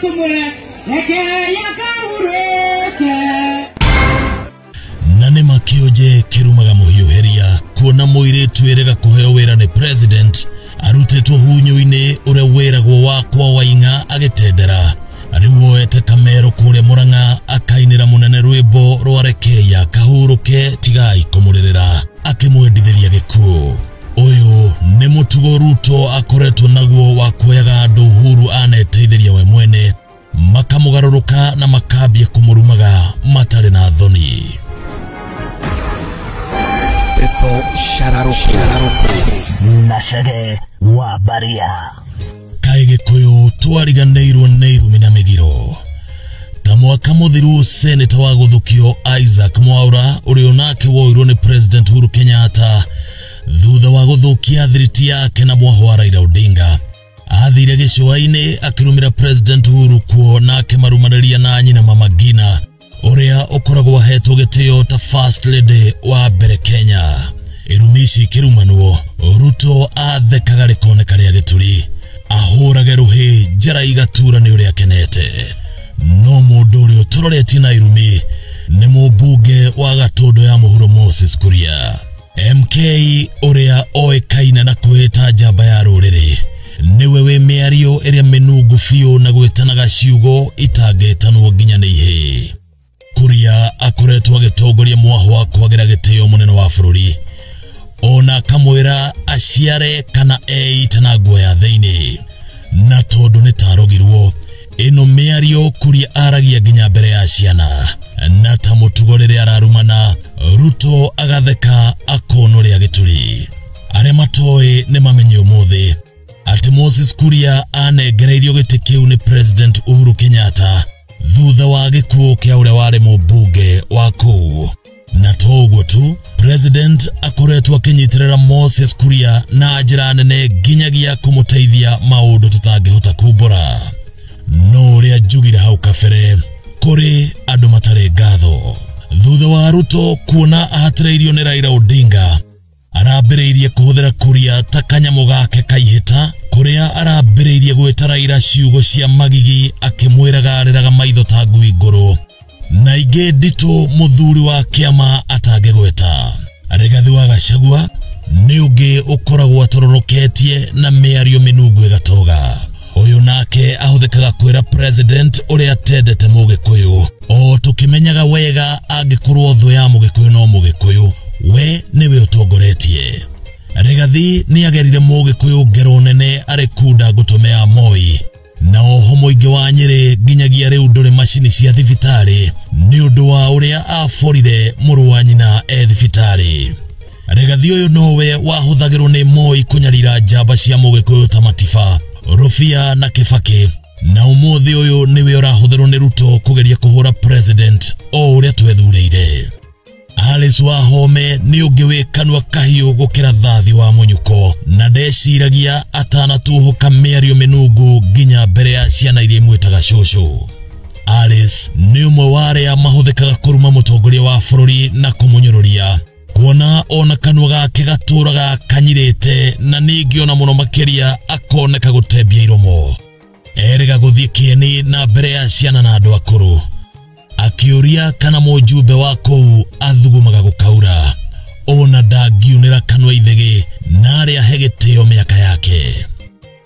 Tũmwe reke yakahurũke. Na nĩ makĩũnje kĩrumaga mũhiũhĩria kuona mũirĩtu ĩrĩga kũheo wĩra nĩ president arutĩtwo hunyũ-inĩ ũrĩa wĩragwo wa kwa Waing'a agĩtendera. Rĩu oete kamero kũrĩa Mũrang'a akainĩra mũnene rwĩmbo rwa rekeia kahurũke tigai kũmũrĩrĩra akĩmwendithĩria gĩkuũ. Ũyũ nĩ mũtugo Ruto akoretwo naguo wa kuoyaga andũ Uhuru aneteithĩria we mwene makamũgarũrũka na makambia kũmũrumaga matarĩ na thoni. Ndeto Shararoko na Chege wa Baria. Kaĩ Gĩkũyũ twariganĩirwo nĩ irumi na mĩgiro. Ta mwaka mũthiru seneta wa gũthukio Isaac Mwaura ũrĩa onake woirwo nĩ President Uhuru Kenyatta thutha wa gũthũkia thiriti yake na mwaho wa Raila Odinga. Athire gĩcũa-inĩ akĩrumĩra President Uhuru kuo na akĩmarumanĩria na nyina Mama Ngina ũrĩa ũkoragwo ahetwo gĩtĩo ta First Lady wa mbere Kenya. Irumi ici ikĩrumanwo, Ruto athekaga rĩkoneka rĩa gĩturi, ahũrage rũhĩ njara igatura nĩ ũrĩa akenete. No mũndũ ũrĩa ũtororetie na irumi nĩ mũmbunge wa Gatũndũ ya mũhuro Moses Kuria. MK ũrĩa oĩkaine na kwĩta njamba ya rũrĩrĩ nĩwe wĩ mĩario ĩrĩa mĩnungu biũ na gwĩtanaga ciugo itangĩtanwo nginya nĩ ihĩĩ. Kuria akoretwo agĩtongoria mwaho wa kwagĩra gĩtĩo mũnene wa bũrũri ona akamwĩra aciare kana eite na nguo ya thĩinĩ. Na tondũ nĩ tarogirwo ĩno mĩario Kuria aragia nginya mbere ya ciana, na ta mũtugo rĩrĩa ararumana Ruto agatheka akonwo rĩa gĩturi. Arĩa matoĩ nĩ mamenye ũmũthĩ atĩ Moses Kuria anengereirio gĩtĩ kĩu nĩ President Uhuru Kenyatta thutha wa gĩkuũ kĩa ũrĩa warĩ mũmbunge wa kũu. Na to ũguo tu, President akoretwo akĩnyitĩrĩra Moses Kuria na njĩra nene nginyagia kũmũteithia maũndũ tũtangĩhota kumbũra. No ũrĩa njugire hau kabere, kũrĩ andũ matarĩ ngatho. Thutha wa Ruto kuona ahatĩrĩirio nĩ Raila Odinga, arambĩrĩirie kũhũthĩra Kuria ta kanyamũ gake kaihĩta, kũrĩa arambĩrĩirie gwĩta Raila ciugo cia magigi akĩmwĩraga arĩraga maitho ta ngui ngũrũ na ingĩ nditũ mũthuri wa kĩama atangĩgweta. Rigathi wa Gachagua nĩ ũngĩ ũkoragwo atororoketie na mĩario mĩnungu ĩgatoga. Ũyũ nake ahũthĩkaga kwĩra president ũrĩa atendete mũgĩkũyũ, o tũkĩmenyaga wega angĩkorwo thũ ya mũgĩkũyũ no mũgĩkũyũ, we nĩwe ũtongoretie. Rigathi nĩ agerire mũgĩkũyũ ngero nene arĩ kunda ngũtũme ya Moi, na oho mũingĩ wa Nyĩrĩ nginyagia rĩu ndũrĩ macini cia thibitarĩ nĩ ũndũ wa ũrĩa aborire mũrũ wa nyina e thibitarĩ. Rigathi ũyũ nowe wahũthagĩrwo nĩ Moi kũnyarira njamba cia mũgĩkũyũ ta Matiba, Rũbia na Kĩbakĩ, na ũmũthĩ ũyũ nĩwe ũrahũthĩrwo nĩ Ruto kũgeria kũhũra president o ũrĩa twethurĩire. Alice Wahome nĩ ũngĩ wĩ kanua kahiũ gũkĩra thathi wa mũnyuko, na ndeciragia atanatuhũka mĩario mĩnungu nginya mbere ya ciana iria imwĩtaga cũcũ. Alice nĩ ũmwe wa arĩa mahũthĩkaga kũruma mũtongoria wa bũrũri na kũmũnyũrũria, kuona ona kanua gake gatũraga kanyirĩte na ningĩ ona mũno makĩria akoneka gũtembia iromo. Erĩga gũthiĩ kĩeni na mbere ya ciana na andũ akũrũ, akĩũria kana mũjumbe wa kũu athugumaga gũkaura, ona ndangiunĩra kanua ithegĩ na arĩa ahe gĩtĩo mĩaka yake.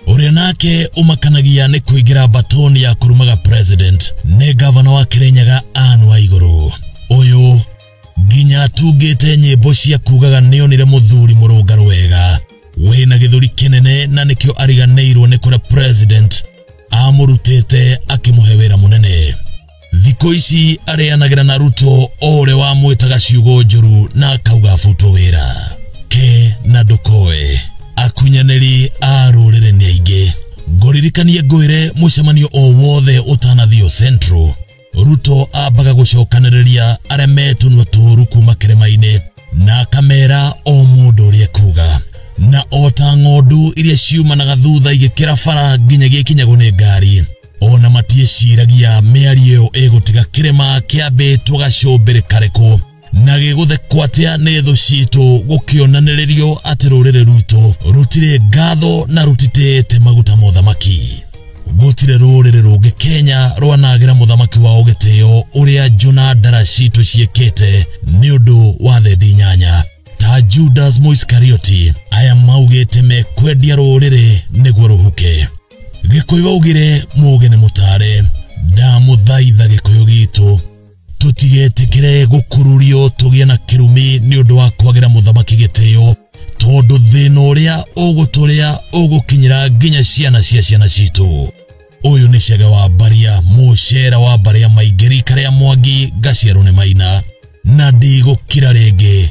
Ũrĩa nake ũmakanagia nĩ kũingĩra batoni ya kũrumaga president nĩ gavana wa Kĩrĩnyaga Anne Waigũrũ. Ũyũ nginya atungĩte nyĩmbo cia kugaga nĩonire mũthuri mũrũngarũ wega wĩna gĩthũri kĩnene, na nĩkĩo ariganĩirwo nĩ kũrĩa president amũrutĩte akĩmũhe wĩra mũnene. Thikũ ici arĩanagĩra na Ruto o ũrĩa wamwĩtaga ciugo njũru na akauga abutwo wĩra. Ke na ndũkoe, akunyanĩri a rũrĩrĩ nĩ aingĩ. Ngũririkanie ngwĩre mũcemanio o wothe ũtanathiĩ Central, Ruto ambaga gũcokanĩrĩria arĩa metũnua tũũru kuma kĩrĩma-inĩ na akamera o mũndũ ũrĩa ekuga, na o ta ng'ondu iria ciumanaga thutha igĩkĩra bara nginyagia ikinyagwo nĩ ngari, ona matiĩciragia mĩario ĩyo ĩgũtiga kĩrĩma kĩambĩtwo gacũmbĩrĩ karĩkũ na gĩgũthekwo atĩa nĩ thũ citũ gũkĩonanĩrĩrio atĩ rũrĩrĩ rwitũ rũtirĩ ngatho na rũtitĩĩte maguta ma ũthamaki. Gũtirĩ rũrĩrĩ rũngĩ Kenya rwanagira mũthamaki wao gĩtĩo ũrĩa Njũna Ndara citũ ciĩkĩte nĩ ũndũ wa thendi 8. Ta Judas Mũisikarioti, aya maugĩte mekwendia rũrĩrĩ nĩguo rũhuke. Gĩkũyũ augire mũũgĩ nĩ mũtare. Ndamũthaitha Gĩkũyũ gitũ, tũtigetĩkĩre gũkururio tũgĩe na kĩrumi nĩ ũndũ wa kwagĩra mũthamaki gĩtĩo, tondũ thĩna ũrĩa ũgũtũrĩa ũgũkinyĩra nginya ciana cia ciana citũ. Ũyũ nĩ Chege wa Mbaria, mũcera wa Mbaria maingĩ, rika rĩa Mwangi, ngaciarwo nĩ Maina, na ndigũkira rĩngĩ.